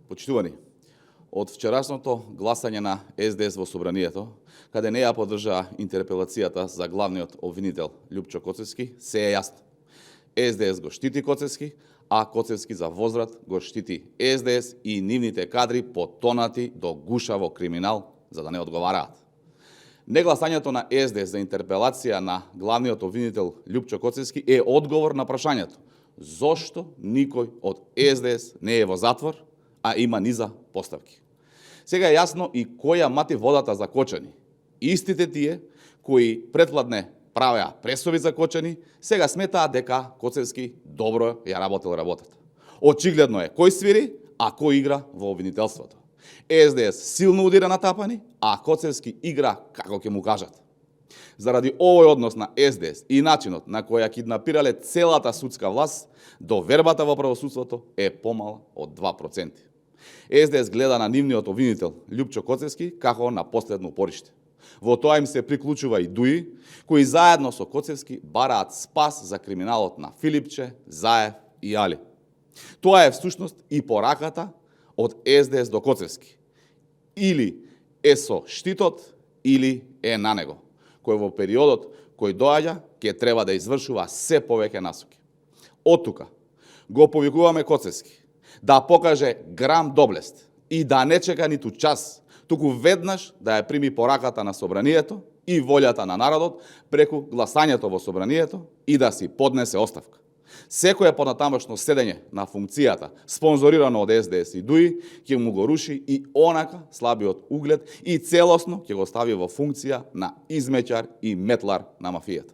Почитувани, од вчерашното гласање на СДС во Собранието, каде не ја поддржаа интерпелацијата за главниот обвинител Љупчо Коцевски, се е јасно. СДС го штити Коцевски, а Коцевски за возврат го штити СДС и нивните кадри потонати до гуша во криминал за да не одговараат. Негласањето на СДС за интерпелација на главниот обвинител Љупчо Коцевски е одговор на прашањето зошто никој од СДС не е во затвор, а има низа поставки. Сега е јасно и која мати водата за Кочани. Истите тие кои предвладне правеа пресови за Кочани, сега сметаат дека Коцевски добро ја работел работата. Очигледно е кој свири, а кој игра во обвинителството. СДС силно удира на тапани, а Коцевски игра како ќе му кажат. Заради овој однос на СДС и начинот на кој ја киднапирале целата судска власт, довербата во правосудството е помала од 2%. СДС гледа на нивниот обвинител Љупчо Коцевски како на последно упориште. Во тоа им се приклучува и ДУИ, кои заедно со Коцевски бараат спас за криминалот на Филипче, Заев и Али. Тоа е всушност и пораката од СДС до Коцевски. Или е со штитот, или е на него, кој во периодот кој доаѓа ќе треба да извршува се повеќе насоки. Од тука го повикуваме Коцевски да покаже грам доблест и да не чека ниту час, туку веднаш да ја прими пораката на Собранието и волјата на народот преку гласањето во Собранието и да си поднесе оставка. Секој понатамошно седење на функцијата, спонзорирано од СДС и ДУИ, ќе му го руши и онака слабиот углед и целосно ќе го стави во функција на измеќар и метлар на мафијата.